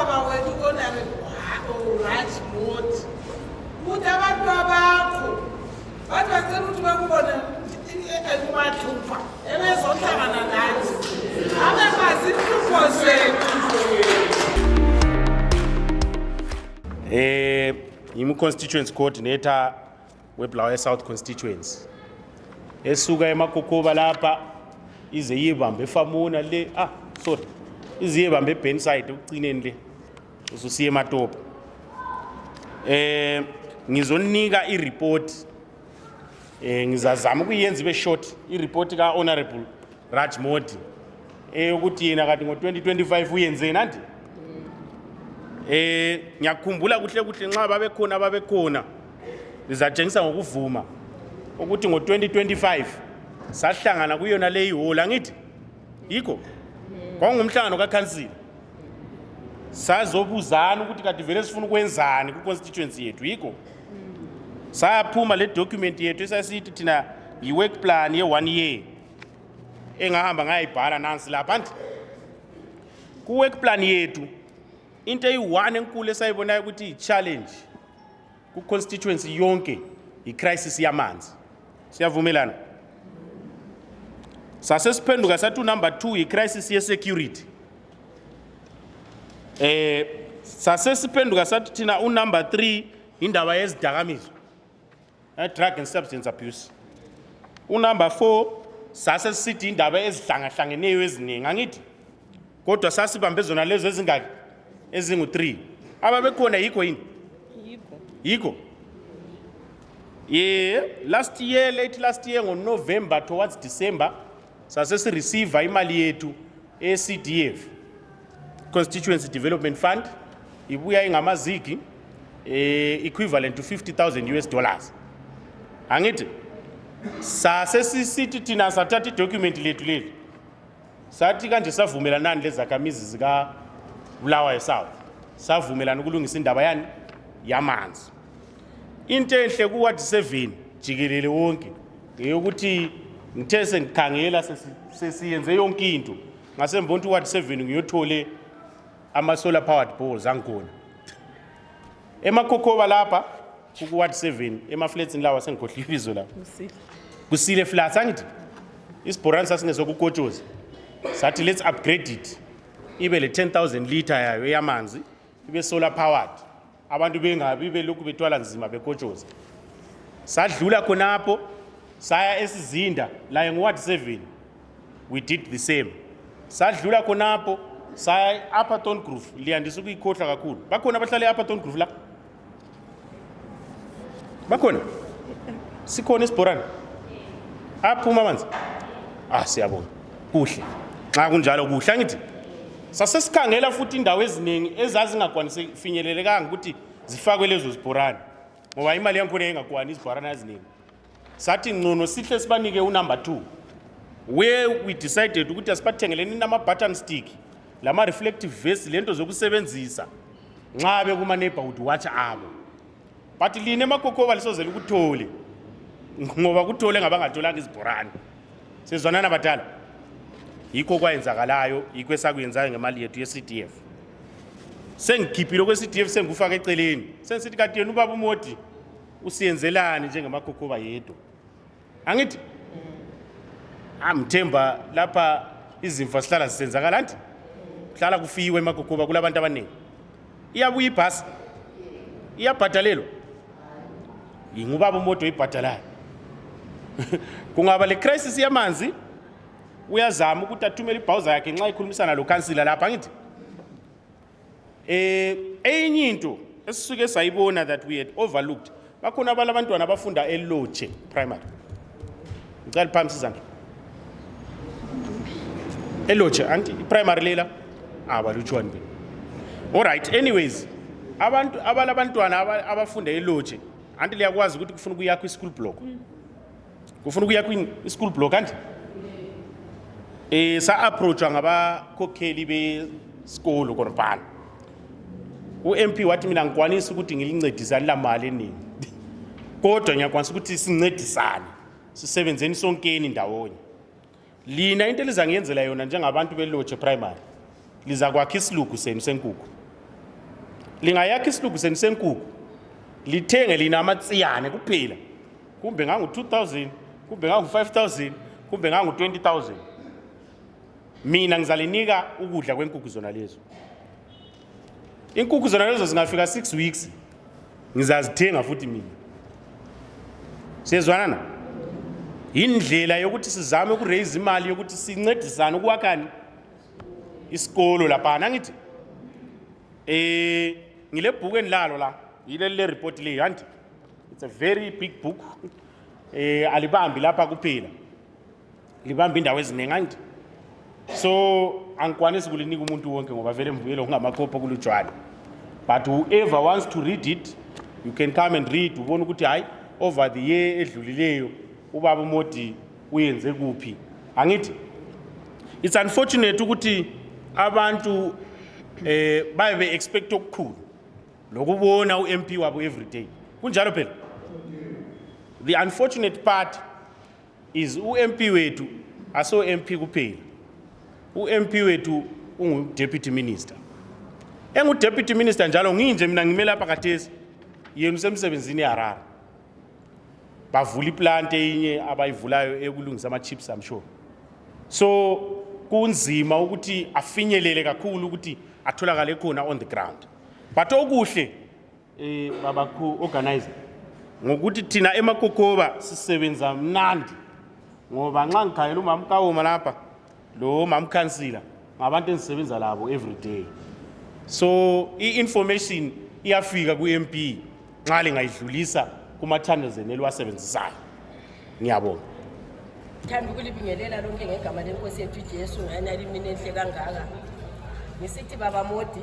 ubaba wethu onake right mode ukuthi abantu abakho bathi bacela ukuthi bakubone ekumathupha ebezohlangana nathi abemazi inhlupho zethu. I'm constituency coordinator weBulawayo South constituency. Esuka eMakokoba lapha ize yibambe eFamuna le ize yibambe eBenside ukucineni le ususiye eMatopo. Ngizonika ireport ngizazama ukuyenza ibe short ireport ka Honorable Raj Modi ukuthi yena kade ngo2025 uyenzeni anti ngiyakhumbula kuhle nxa babekhona ngizatshengisa ngokuvuma ukuthi ngo2025 sahlangana kuyona le ihola ngithi yikho kwangumhlangano kaCouncil sazobuzana ukuthi kade vele sifuna ukwenzani kuconstituency yethu yikho saphuma le document yethu esasithi thina yiwork plan ye1 year engahamba ngayibhala nansi lapha anti ku work plan yethu into eyi1 enkulu esayibonayo ukuthi i-challenge ku constituency yonke i-crisis yamanzi. Siyavumelana? Sasesiphenduka sathi number 2 i-crisis ye-security. Sasesiphenduka sathi thina number 3 indaba yezidakamizwa, drug and substance abuse. Number 4 sasesithi indaba ezihlangahlangeneyo eziningi angithi kodwa sasibambe zona lezo ezingaki ezingu3 ababekhona yikho yini yikho late last year ngo-November towards December sase receive imali yethu e-CDF Constituency Development Fund ibuya ingamazigi equivalent to $50,000 angithi sase sisithi thina sathatha idocument lethu leli sathi kanje savumelanani lezakhamizi zika Bulawayo South savumelana ukulungisa indaba yani yamanzi. Into enhle ku ward 7 jikelele wonke ukuthi ngithe sengikhangela sesiyenze yonke into ngasembona ukuthi ward 7 ngiyothole ama solar powered poles angkhona eMakokoba lapha ku ward 7 emaflats lawa sengikhohla ibizo lapha kusile flats angithi isibhorani sasingesokukotshoza sathi let's upgrade it ibe le 10,000 liter yayo yamanzi ibe solar powered abantu bengabi belokhu bethwala nzima bekotshoza sadlula khonapho saya esizinda la ngward 7 we did the same sadlula khonapho saya Upperton Groove liyandisa ukuyikhohla kakhulu bakhona abahlala eUpperton Groove la bakhona sikhona isibhorani aphuma amanzi siyabona kuhle xa kunjalo kuhle ngithi sasesikhangela futhi indawo eziningi ezazingakwanisi finyelelekanga ukuthi zifakwe lezo zibhorani ngoba imali yakhona engakwanisi izibhorani eziningi sathi ngcono sihle sibanike number 2 where we decided ukuthi asipathengeleni nama button stick lama reflective vest lento zokusebenzisa nxa bekuma neighborhood watch abo but line eMakokoba lisozela ukuthole ngoba kuthole ngabangatholanga izibhorani sezwanana badala yikho kwayenzakalayo yikho esakwenzayo ngemali yethu ye-CDF sengikhiphile kwe-CDF sengikufaka eceleni sensithi kanti yena ubaba uModi usiyenzelani njengemaKokoba yedwa angithi amthemba lapha izimfa sihlala zisenzakala anti hlala kufiwe eMakokoba kulabantu abaningi iyabuya ibhasi iyabhadalelwa yingubaba uModi oyibhadalayo kungaba le crisis yamanzi uyazama ukuthi athumele ibhawuza yakhe nxa ikhulumisana lo councilor lapha ngithi enye into esisuke sayibona that we had overlooked bakhona abantwana abafunda eLoche primary ngicela phambi izandla eLoche anti primary lela balutshwana be all right anyways abantwana abafunda eLoche anti liyakwazi ukuthi kufuna ukuyakha ischool block kufuna ukuyakha ischool block anti sa-approachwa ngabakhokheli besikolo korbana uMP wathi mina ngikwanisa ukuthi ngilincedisane la mali eningi kodwa ngiyakwanisa ukuthi sincedisane sisebenzeni sonkeni ndawonye lina into elizangiyenzela yona njengabantu beLoche primary liza kwakha isilugu senu senkukhu lingayakha isilungu senkukhu lithenge linamatsiyane kuphela kumbe ngangu-2000 kumbe ngangu-5000 kumbe ngangu-20,000 mina ngizalinika ukudla kwenkukhu zona lezo. Inkukhu zona lezo zingafika 6 weeks ngizazithenga futhi mina. Siyezwana na? Indlela yokuthi sizame ukuraise imali yokuthi sincedisane ukwakhani isikolo lapha ngithi ngile book enilalo la yile report le yanti it's a very big book alibambi lapha kuphela libambi indawo eziningi angithi so angikwanisi ukulinika umuntu wonke ngoba vele mvuyelo ngamakhopha kulutshwana but whoever wants to read it you can come and read ubone ukuthi hayi over the year edlulileyo ubaba uModi uyenze kuphi angithi it's unfortunate ukuthi abantu baye expect okukhulu lokubona uMP wabo every day kunjalo phela. The unfortunate part is uMP wethu aso MP kuphela. uMP wethu ungu deputy minister. Engu deputy minister njalo nginje mina ngimela lapha kathesi yena usemsebenzini eHarare. Bavula iplant enye abayivulayo ekulungisa ama chips I'm sure. So kunzima ukuthi afinyelele kakhulu ukuthi atholakale khona on the ground. But okuhle baba ku organizer ngokuthi thina eMakokoba sisebenza mnandi ngoba nxa ngikhayela umama Kawoma lapha lo mama councillor ngabantu engisebenza labo every day. So i-information iyafika ku-MP nxa lingayidlulisa kumathandazeni eliwasebenzisayo. Ngiyabonga. Thanda ukulibingelela lonke ngegama lenkosi yethu Jesu nganali mina enhle kangaka. Ngisithi baba Modi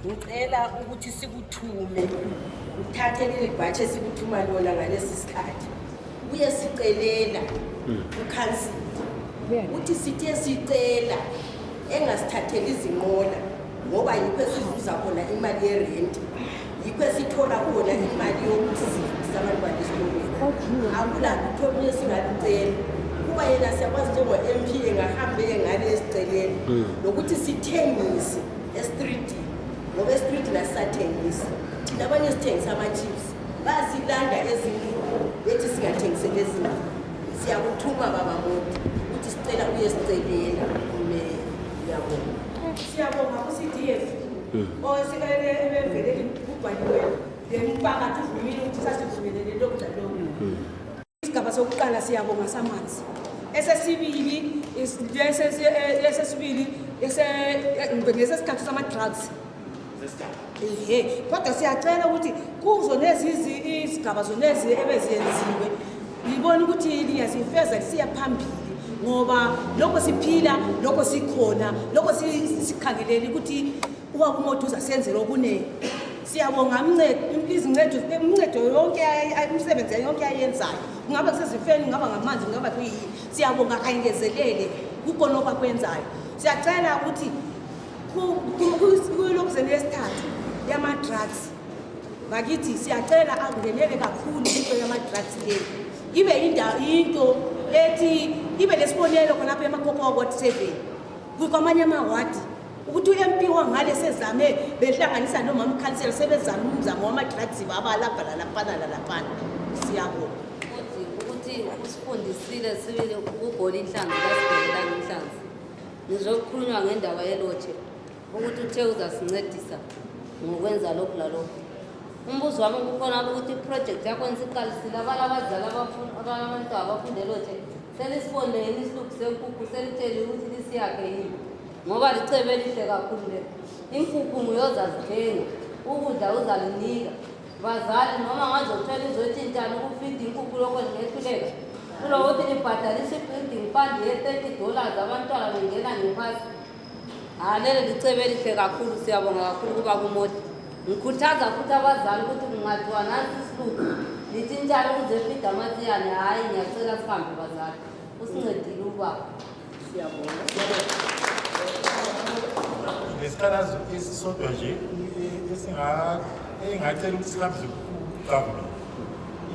ngicela ukuthi sikuthume uthathe leli bhatshi esikuthuma lona ngalesi sikhathi. Uye sicelela ukhansila. Uthi sithe sicela engasithatheli izinqola ngoba yikho esizuza khona imali yerent. Yikho esithola khona imali yokuthi sifundise abantwana esikolweni. Akula lutho olunye singalucela. Kuba yena siyakwazi njengo-MP engahambe ngale esiceleni nokuthi sithengise eStreet ngoba eStreet lasisathengisa. Thina abanye sithengisa ama-chips basilanda ezindlu bethi singathengiseli ezindlu. Siyakuthuma baba Modi ukuthi sicela uye sicelela ngiyabonga. Siyabonga ku-CDF osikele ebevele kubhaliwe lempakathi uvumile ukuthi sasivumelele lokhu nalokhu. Isigaba sokuqala siyabonga samanzi. Esesibili ngesesikhathi sama-drugs. Kodwa siyacela ukuthi kuzo lezi izigaba zonezi ebeziyenziwe ngibona ukuthi liyazifeza lisiya phambili ngoba lokho siphila lokho sikhona lokho sikhangeleli ukuthi ubaba uModi uzasenzela okunene. Siyabonga umncedo yonke imisebenzi yonke ayenzayo kungaba kusezifeni kungaba ngamanzi kungaba kuyini. Siyabonga kayingezelele kukhona okwakwenzayo. Siyacela ukuthi kulokuzeni lesithathu yama-drugs bakithi siyacela angenele kakhulu into yama-drugs leyo ibe into ethi ibe lesibonelo khonapha eMakokoba Ward 7 kwamanye amawadi ukuthi uMP wangale sezame behlanganisa nomama council sebezama umzamo wama-drugs babalapha laphana. Siyabonga ukuthi usifundisile sibile ukubhola inhlanzi kasibholelanga inhlanzi. Ngizokhulunywa ngendaba yelotshe ukuthi uthe uzasincedisa ngokwenza lokhu lalokhu. Umbuzo wami kukhona ukuthi iproject yakho nisiqalisile abazali abantu abafunde lotshe selisibonele isiluphu senkukhu selitshele ukuthi lisiyakhe yini ngoba licebe elihle kakhulu le. Inkukhu nguyozazithenga ukudla uzalinika bazali noma ngazothola izotshintshana ukufida inkukhu lokho lingehluleka kulokuthi libhadalise i-building fund ye$30 abantwana bengena ngephansi. Lelo licebe elihle kakhulu. Siyabonga kakhulu kubaba uModi. Ngikhuthaza futhi abazali ukuthi kungathiwa nansi isiluphu litshintshane ukuze fida amatsiyane. Hayi ngiyacela sihambe bazali usincedile ubaba. Siyabonga. Lesikhalazo esisodwa nje engacela ukuthi sihambe government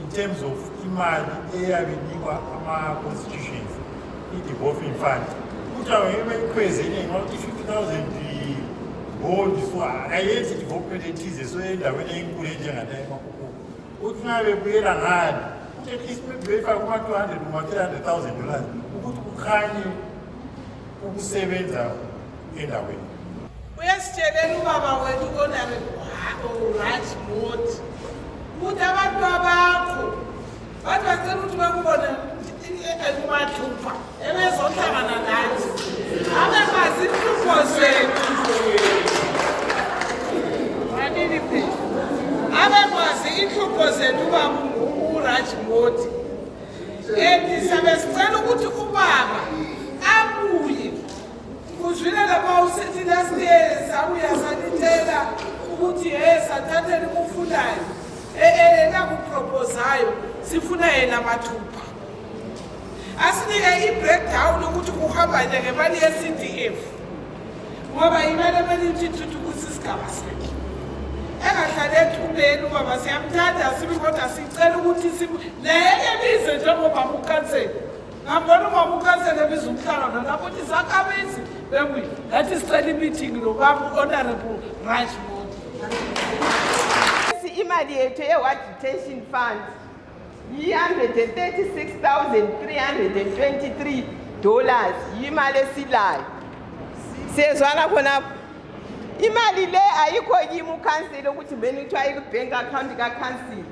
in terms of imali eyabinikwa ama-constitutions i-devolving fund ukuthi awebeyikhwezele ngokuthi 50,000 ngondiswa akayenzi development ethize so endaweni enkulu enjengaleyo eMakhukhula uthi nxa bebuyela ngani ukuthi at least bebefaka kuma-200 kuma-300,000 ukuthi kukhanye ukusebenza endaweni. Uyasitshelela ubaba wethu Raj Modi ukuthi abantu abakho bathi bacela ukuthi bakubone kumathupha ebezohlangana nathi abekwazi inhlupho zethu abekwazi inhlupho zethu ubaba uRaj Modi siyabe sicela ukuthi ubaba abuye kuzwile lapha usithi last year sabuya sanitshela ukuthi sathatheni kufundayo nakuproposayo sifuna yena mathupha asinike i-breakdown ukuthi kuhamba nje ngemali ye-CDF ngoba imali ebelinthi ithuthukisa isigaba sethu engahlali ethubeni ubaba siyamthanda sibi kodwa sicela ukuthi nenye bize njengoba ukhansela ngambona ubaba ukhansela ebiza umhlangano lapho ukuthi sakhabisi bebuye lathi sicela i-meeting nobaba u-honorable Raj Modi. Imali yethu ye-Ward Detention Fund $136,323 yimali esilayo. Siyezwana khonapho. Imali le ayikho kimi ukhansela ukuthi beni kuthiwa i-bank account kakhansela.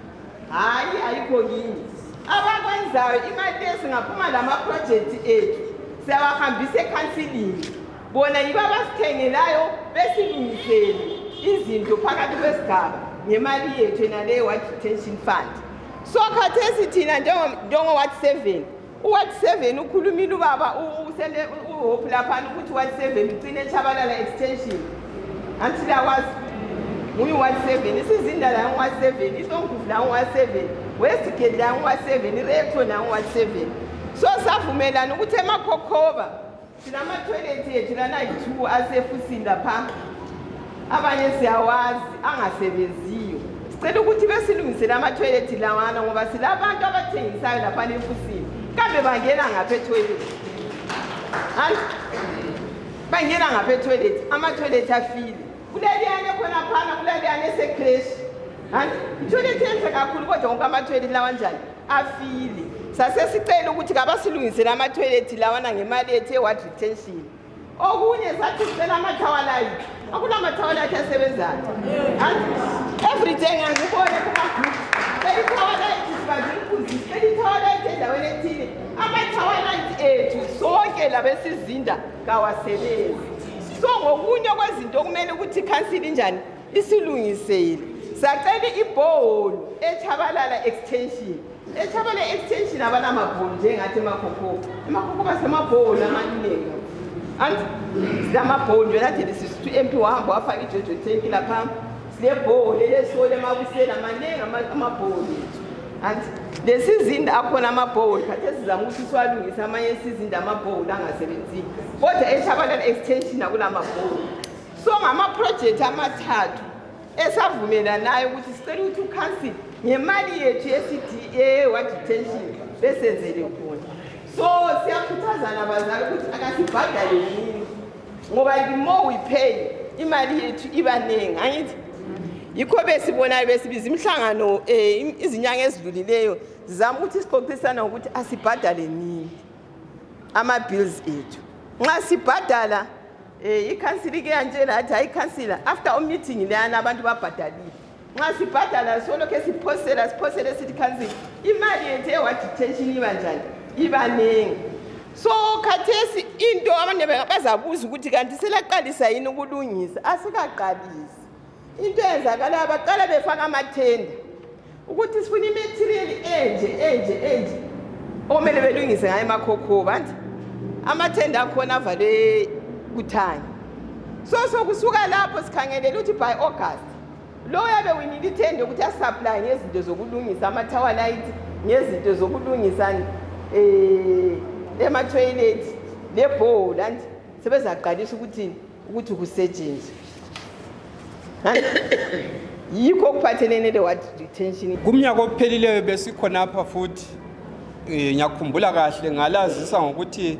Hayi ayikho kimi. Abakwenzayo imali le singaphuma lama-project ethu siyawahambisa ekhansilini. Bona yibo abasithengelayo besilungisele izinto phakathi kwesigaba ngemali yethu enale Ward Detention Fund. So khathesi thina njengo Ward 7 uWard 7 ukhulumile ubaba usele uhope lapha ukuthi Ward 7 ugcine eChabalala extension until awazi nguye Ward 7 isizinda la Ward 7 isonguvu la Ward 7 Westgate la Ward 7 iRecto la Ward 7 so savumelana ukuthi eMakhokhoba sinama toilet yethu lana yi2 asefusini lapha abanye siyawazi angasebenziyo sicela ukuthi besilungisele ama-toilet lawana ngoba silabantu abathengisayo lapha efusini kambe bangena ngapha etoilet bangena ngapha etoilet ama-toilet afile kuleliyane khona phana kuleliyane esekreshi itoilet enhle kakhulu kodwa ngoba ama-toilet lawa njani afile sasesicela ukuthi kabasilungisele ama-toilet lawana ngemali yethu ye-Ward Detention. Okunye sathi sicela amathawalayithi akunamathawalayithi asebenzayo every day ngangibone kuma-group belithawalayithi sibazinkuzisi belithawalayithi endaweni ethile amathawalayithi ethu sonke labesizinda kawasebenzi so ngokunye kwezinto okumele ukuthi ikhansili njani isilungisele sacela ibholu eChabalala extension eChabalala extension abanamabholu njengathi eMakhokhoba semabholu amaningi silamabholu nje nathi sisithi MP wahamba wafaka iJojo tank lapha silebholu lesole emabusela maningi amabholu lesizinda akhona amabholu khathesi sizama ukuthi siwalungise amanye esizinda amabholu angasebenzi kodwa eChabalala extension akulamabholu so ngama-project amathathu esavumelanayo ukuthi sicela ukuthi ukhansili ngemali yethu ye-Ward Detention besenzele khona so siyakhuthazana abazali ukuthi akasibhadale nini ngoba the more we pay imali yethu ibaningi angithi yikho besibonayo besibiza imhlangano izinyanga ezidlulileyo zizama ukuthi sixoxisana ukuthi asibhadale nini ama-bills ethu nxa sibhadala ikhansili ke yantshela athi hayi ikhansila after meeting leyana abantu babhadalile nxa sibhadala solokhu siphosele sithi khansili imali yethu ye-Ward Detention iba njani ibaningi so khathesi into abantu bazabuza ukuthi kanti selaqalisa yini ukulungisa asikaqalisi into eyenzakalayo baqala befaka amathenda ukuthi sifuna imaterial enje okumele belungise ngayo eMakhokhoba anti amathenda akhona avalwe kuthanya so kusuka lapho sikhangelela ukuthi by August lo yabe winile ithende ukuthi asupply ngezinto zokulungisa amathawalayithi ngezinto zokulungisa ema-toilet lebholu anti sebezaqalisa ukuthi kusetshenzwe yikho okuphathelene le-Ward Detention. Kumnyaka ophelileyo besikhonapha futhi ngiyakhumbula kahle ngalazisa ngokuthi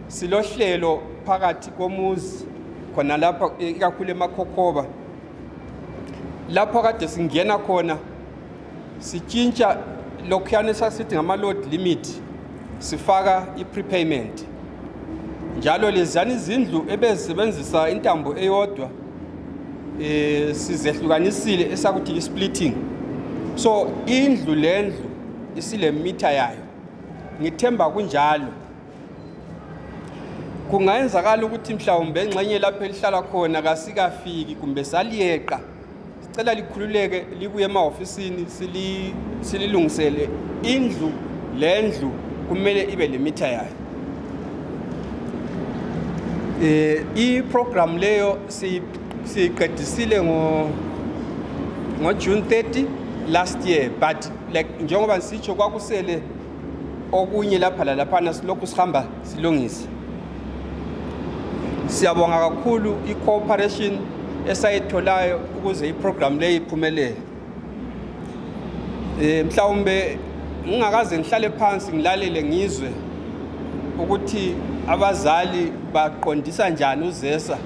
silohlelo phakathi komuzi khona lapha ikakhulu emakhokhoba lapho kade singena khona sitshintsha lokhuyana esasithi ngama-load limit sifaka i-prepayment njalo leziyana izindlu ebezisebenzisa intambo eyodwa sizehlukanisile esakuthi i-splitting so indlu lendlu isile meter yayo ngithemba kunjalo kungayenzakala ukuthi mhlawumbe engxenye lapho elihlala khona kasikafiki kumbe saliyeqa sicela likhululeke libuye ema-ofisini sililungisele indlu lendlu kumele ibe le meter yayo i-program leyo siyiqedisile ngo-June 30 last year but like njengoba sitsho kwakusele okunye lapha lalaphana silokhu sihamba silungisa siyabonga kakhulu i-cooperation esayitholayo ukuze i-program leyo iphumelele mhlawumbe ngingakaze ngihlale phansi ngilalele ngizwe ukuthi abazali baqondisa njani uZesa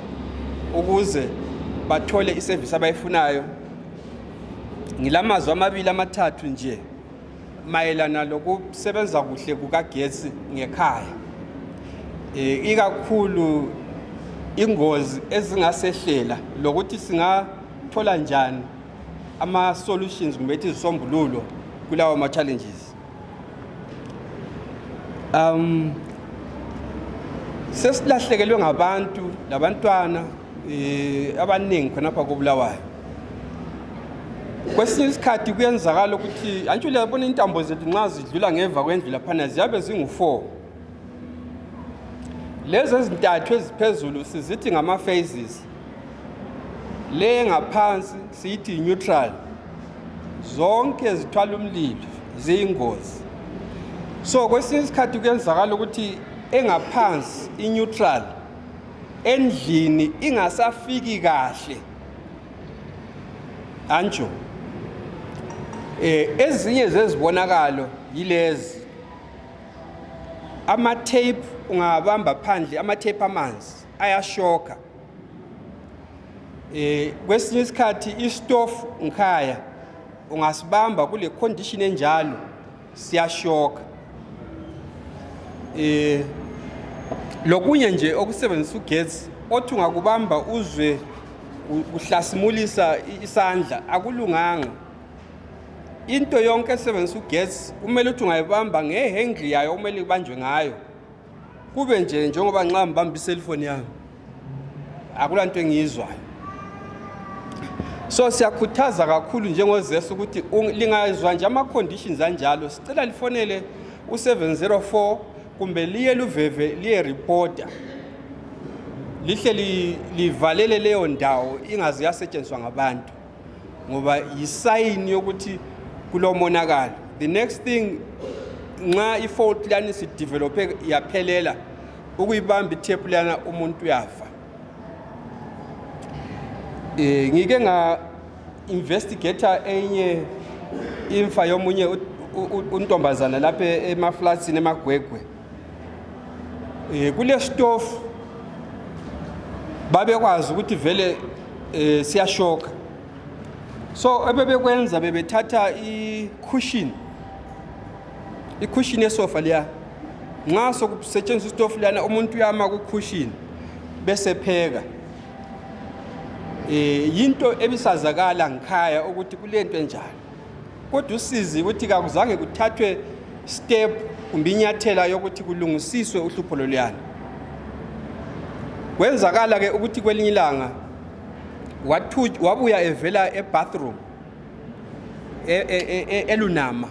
ukuze bathole iservice abayifunayo ngilamazwi amabili amathathu nje mayelana lokusebenza kuhle kukagesi ngekhaya ikakhulu ingozi ezingasehlela lokuthi singathola njani ama-solutions kumbe ethi izisombululo kulawo ma-challenges sesilahlekelwe ngabantu labantwana abaningi khonapha koBulawayo kwesinye isikhathi kuyenzakala ukuthi anthu liyabona intambo zethu nxa zidlula ngeva kwendlu laphana ziyabe zingu-4 lezi ezintathu eziphezulu sizithi ngama-phases le ngaphansi siyithi neutral zonke zithwala umlilo ziyingozi so kwesinye isikhathi kuyenzakala ukuthi engaphansi i-neutral endlini ingasafiki kahle antsho ezinye zezibonakalo yilezi ama-tape ungabamba phandle ama-tape amanzi ayashoka kwesinye isikhathi istofu ngikhaya ungasibamba kule condition enjalo siyashoka lokunye nje okusebenzisa ugesi othi ungakubamba uzwe uhlasimulisa isandla akulunganga into yonke esebenzisa ugesi kumele uthi ungayibamba ngehandle yayo kumele ibanjwe ngayo kube nje njengoba nxa ngibamba iselfoni yami akulanto engiyizwayo so siyakhuthaza kakhulu njengoZesa ukuthi lingayizwa nje ama-conditions anjalo sicela lifonele u704 kumbe liye luveve liye reporter lihle livalele leyo ndawo ingaze yasetshenziswa ngabantu ngoba yisayini yokuthi kulomonakalo the next thing nxa i-fault lani sidevelope yaphelela ukuyibamba itape lana umuntu uyafa ngike nga-investigator enye imfa yomunye untombazana lapha emaflatsini emagwegwe kule stofu babekwazi ukuthi vele siyashoka so ebebekwenza bebethatha i-cushion yesofa liya nxa sokusetshenziswa istofu lana umuntu uyama ku-cushion bese pheka yinto ebisazakala ngikhaya ukuthi kulento enjalo kodwa usizi ukuthi kakuzange kuthathwe step kumbe inyathela yokuthi kulungisiswe uhlupho loluyana kwenzakala ke ukuthi kwelinye ilanga wabuya evela ebathroom elunama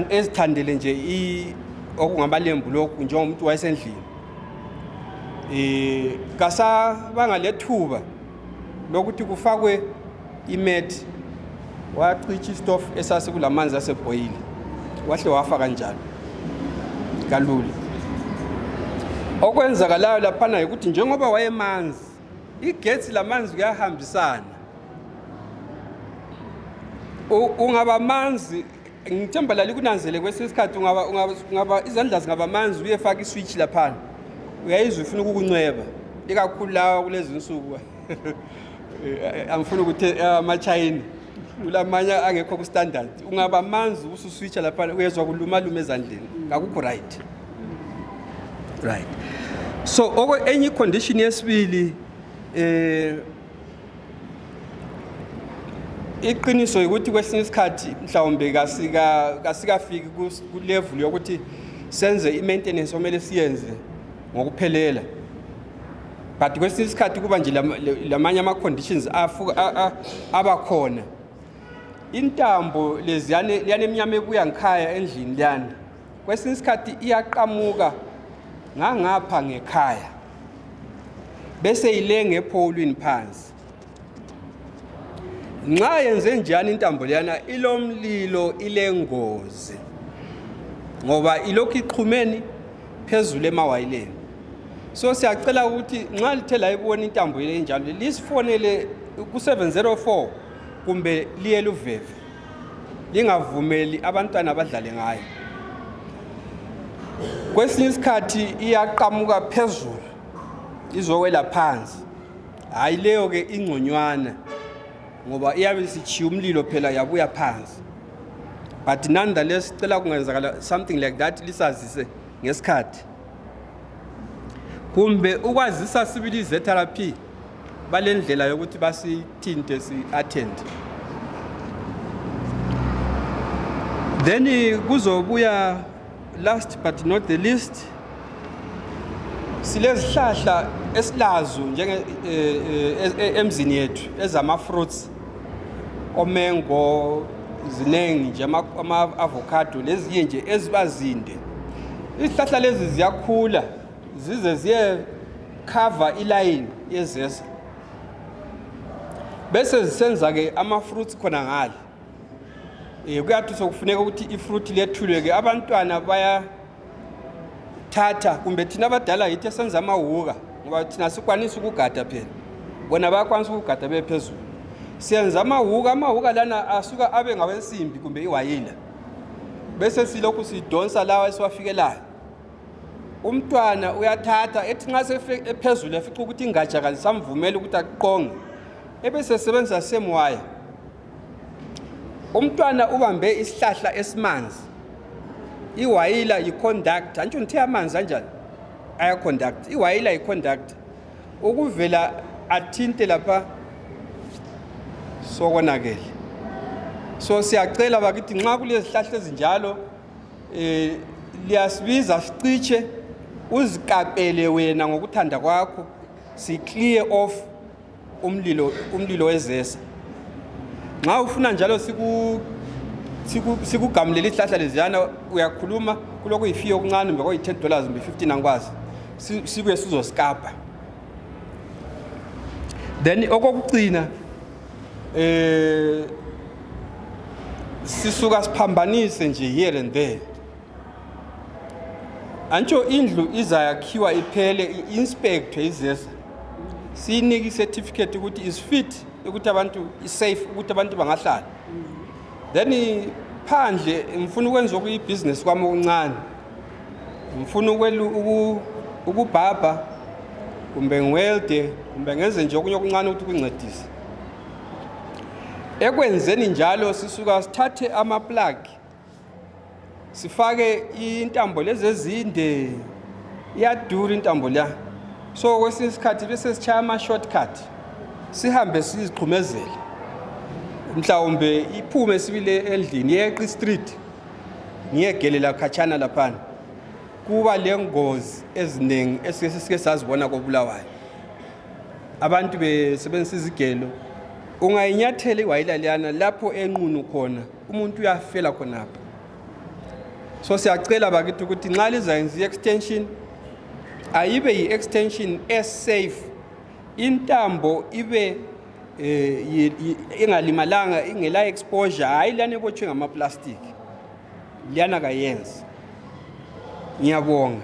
ezithandele nje okungamalembu lokhu njengomuntu wayesendlini kasabanga lethuba lokuthi kufakwe imet wacicha istofu esasikulamanzi asebhoyile wahle wafa kanjalo kalula okwenzakalayo laphana ukuthi njengoba wayemanzi igetsi lamanzi kuyahambisana ungaba manzi ngithemba lali kunanzele kwesinye isikhathi ungaba izandla zingaba manzi uyefaka iswitch laphana uyayizwa ufuna ukukunweba ikakhulu lawa kulezi insuku angifuna ukuthi ama-China kulamanye angekho ku-standard ungaba manzi ususwitcha lapha uyezwa kuluma ezandleni akukho right. So enye condition yesibili iqiniso ukuthi kwesinye isikhathi mhlawumbe kasikafiki ku level yokuthi senze i-maintenance omele siyenze ngokuphelela, but kwesinye isikhathi kuba nje lamanye ama-conditions abakhona. Intambo leziyane emnyama ebuya ngikhaya endlini liyana kwesinye isikhathi iyaqamuka ngapha ngekhaya bese ilenge epholweni phansi. Nxa yenze njani intambo liyana ilomlilo ilengozi ngoba ilokhu iqhumeni phezulu emawayileni. So siyacela ukuthi nxa lithe la ibona intambo le njalo lisifonele ku704 kumbe liye luveve lingavumeli abantwana abadlale ngayo. Kwesinye isikhathi iyaqamuka phezulu izowela phansi, hayi leyo ke ingconywana ngoba iyabe sichiya umlilo phela yabuya phansi. But nonetheless sicela kungenzakala something like that lisazise ngesikhathi. Kumbe ukwazisa sibili ze-therapy balendlela yokuthi basithinte si-attend. Then kuzobuya last but not the least silezihlahla esilazo njenge emzini yethu ezama-fruits omengo zinengi nje ama-avocado lezinye nje ezibazinde. Izihlahla lezi ziyakhula zize ziye cover iline yezesa bese zisenza ke ama-fruits khona ngale. Kuyathi sokufuneka ukuthi ifruit lethulwe ke abantwana bayathatha kumbe thina abadala yithi esenza amawuka ngoba thina sikwanisa ukugada phela bona bayakwanisa ukugada bephezulu. Siyenza amawuka lana asuka abe ngawensimbi kumbe iwayila bese silokhu sidonsa lawa esiwafikelayo. Umntwana uyathatha ethi nxa sephezulu efica ukuthi ingatsha kalisamvumela ukuthi aqonge ebese sebenza semwaya. Umntwana ubambe isihlahla esimanzi iwayila yi-conductor antsho ngithe amanzi kanjani aya-conduct iwayila yi-conductor ukuvela athinte lapha sokonakele. So siyacela bakithi nxa kulezi zihlahla ezinjalo liyasibiza siciche uzikapele wena ngokuthanda kwakho si clear off umlilo wezesa. Nxa ufuna njalo sikugamulela isihlahla leziyana uyakhuluma kuloko ifiye okuncane mbe koyi$10 mbe 15 angikwazi sibuye sizosikapa. Then okokugcina sisuka siphambanise nje here and there. Antsho indlu izayakhiwa iphele i-inspector izesa siniki certificate ukuthi is fit ukuthi abantu is safe ukuthi abantu bangahlala. Then phandle ngifuna ukwenza okuyi-business kwami okuncane, ngifuna ukubhabha kumbe ngiwelde kumbe ngenze nje okunye okuncane ukuthi kuncedise. Ekwenzeni njalo sisuka sithathe ama-plug sifake intambo lezi ezinde iyadura intambo la. So kwesinye isikhathi bese sichaya ama-shortcut sihambe sizixhumezele mhlawumbe iphume sibile endlini yeqi street ngiyegelela khatshana laphana kuba lengozi eziningi esike sazibona koBulawayo. Abantu besebenzisa izigelo ungayinyathela iwayila liyana lapho enqunu khona umuntu uyafela khonapha. So siyacela bakithi ukuthi nxa lizayenza i-extension ayibe yi-extension safe, intambo ibe ingalimalanga ingela exposure, hayi lana ebotshwe ngama-plastic liyana kayenzi. Ngiyabonga,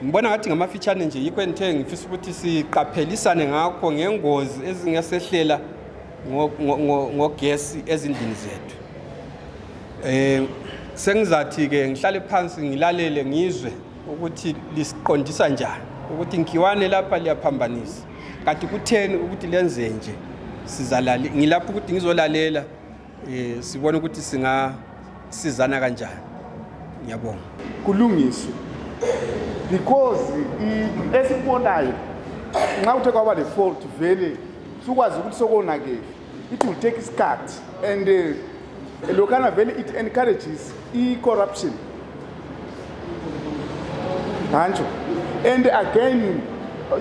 ngibona ngathi ngamafitshane nje yikho engithe ngifisa ukuthi siqaphelisane ngakho ngengozi ezingasehlela ngogesi ezindlini zethu. Sengizathi ke ngihlale phansi ngilalele ngizwe ukuthi lisiqondisa njani. ukuthi ngiwane lapha liyaphambanisa kanti kutheni ukuthi lenze nje sizalale ngilapho ukuthi ngizolalela sibone ukuthi singasizana kanjani ngiyabonga kulungiswe because esikubonayo nxa kuthe kwaba le fault vele sukwazi ukuthi sokonakele it will take isikhathi and lokana vele it encourages corruption kanjalo and again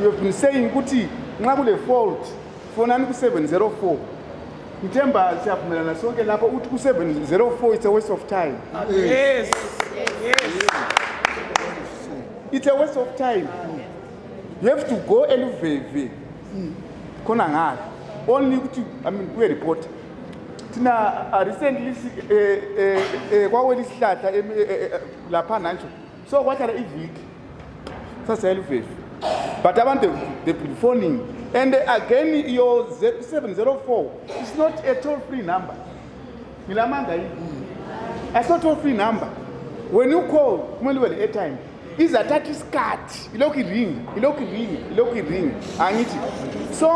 you've been saying ukuthi nxa kule fault fonani ku-704 ngithemba siyavumelana sonke lapho uthi ku-704 it's a waste of time. Yes. It's a waste of time. You have to go eluveve khona ngalo only ukuthi kuye report thina recently kwawela isihlahla lapha nanjo so kwathana iviki saseluveve but abantu they've been phoning and again your 704 is not a toll-free number. Nilamanga it's not a toll-free number. When you call kumele ube airtime izathatha isikhathi ilokhu ring angithi so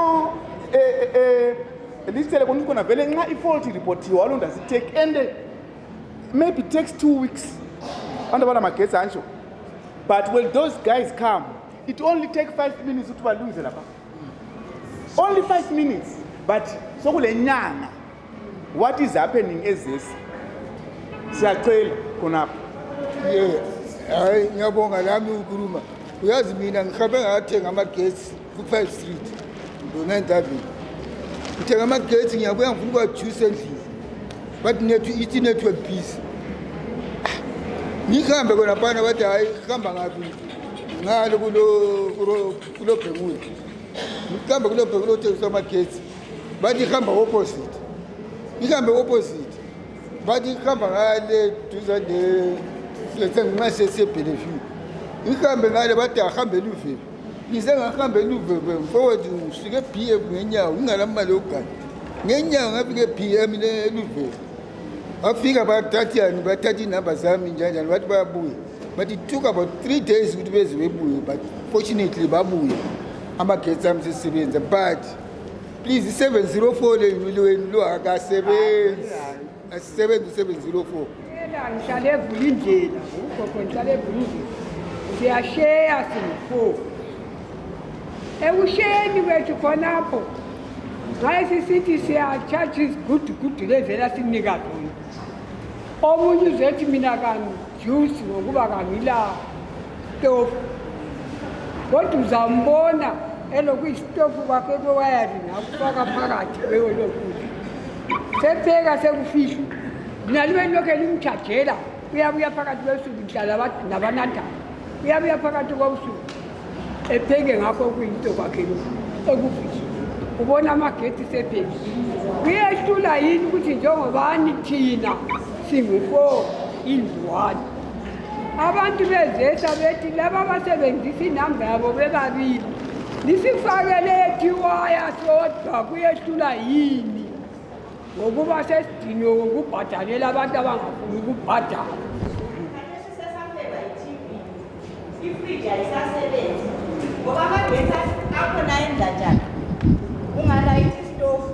lisitele khona vele nxa i-fault reportiwe alonda sitake and maybe takes 2 weeks abantu banamagetsi ansho but when those guys come it only take 5 minutes ukuthi balungise lapha only 5 minutes but sokule nyanga what is happening is this siyacela khonapha hayi ngiyabonga lami ukhuluma uyazi mina ngihambe ngathenga amagetsi ku5 Street ngo9 ngithenga amagetsi ngiyabuya ngifuna ukwajuice endlini but ithi network peace ngihambe kona phana bathi hayi hamba ngaphi ngalo kulo bhenguwe ngihambe kulo bhenguwe uthengisa amagetsi bathi hamba opposite ngihambe opposite bathi hamba ngale duzane lethe ngimase sebhenefit ngihambe ngale bathi ahambe eluveve ngize ngahambe eluveve mfowethu ngifike BF ngenyawo ngingalamali yokugana ngenyawo ngafike BM eluveve afika bathatha inamba zami njani bathi bayabuya but it took about 3 days ukuthi beze bebuye but fortunately babuya amagetsi ami sesebenza but please 704 leni lo akasebenzi asisebenzi 704 ngihlale evula indlela ugogo ngihlale evula indlela siyasheya singu-4 ekusheyeni kwethu khonapho ngaye sisithi siya-charges gudugudu levela sinika zona omunye uzethi mina kangijusi ngokuba kangila stofu kodwa uzambona elokuyisitofu kwakhe kwewayaring akufaka phakathi kweyolokudla sepheka sekufihlwa nalibeni lokhu elimtshajela uyabuya phakathi kwebusuku ndihlala nabanantana uyabuya phakathi kobusuku epheke ngakho kuyinto kwakhe ekufihlwa ubona amagetsi sepheki kuyehlula yini ukuthi njengobani thina singu-4 indlu-1 abantu bezesa bethi laba abasebenzisa inamba yabo bebabili nisifakele ethiwaya sodwa kuyehlula yini ngokuba sesidiniwe ngokubhadalela abantu abangafuni ukubhadala ifriji ayisasebenzi ngoba amagetsi akhona endlatshana ungalayithi isitofu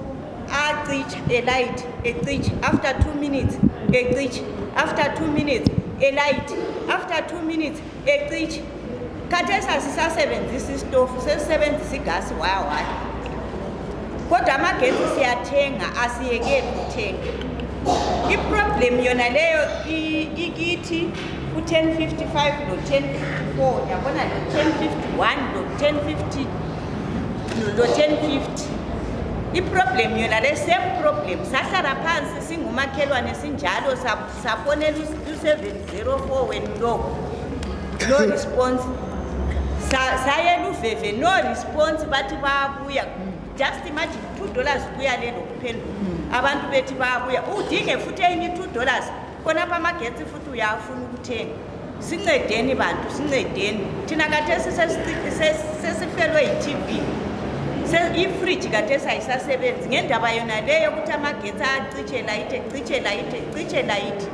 acitsha elight ecitsha after 2 minutes ecitsha after 2 minutes elight after 2 minutes ecitsha khathesi asisasebenzisa isitofu sesisebenzisa igasi waya kodwa amagetsi siyathenga asiyekeli ukuthenga iproblem yona leyo ikithi ku-1055 no-1054 yabona no-1051 no-1050 no-1050 iproblem yona le same problem sahlala phansi singumakhelwane sinjalo safonela u-704 when no response sayela uveve no response bathi bayabuya just imagine $2 kuya lelo kuphenduka abantu bethi bayabuya udinge futhi enye $2 khonapha amagetsi futhi uyafuna ukuthenga sincedeni bantu sincedeni thina kathesi sesifelwe yi-TV ifriji kathesi ayisasebenzi ngendaba yona leyo ukuthi amagetsi acitshe layithi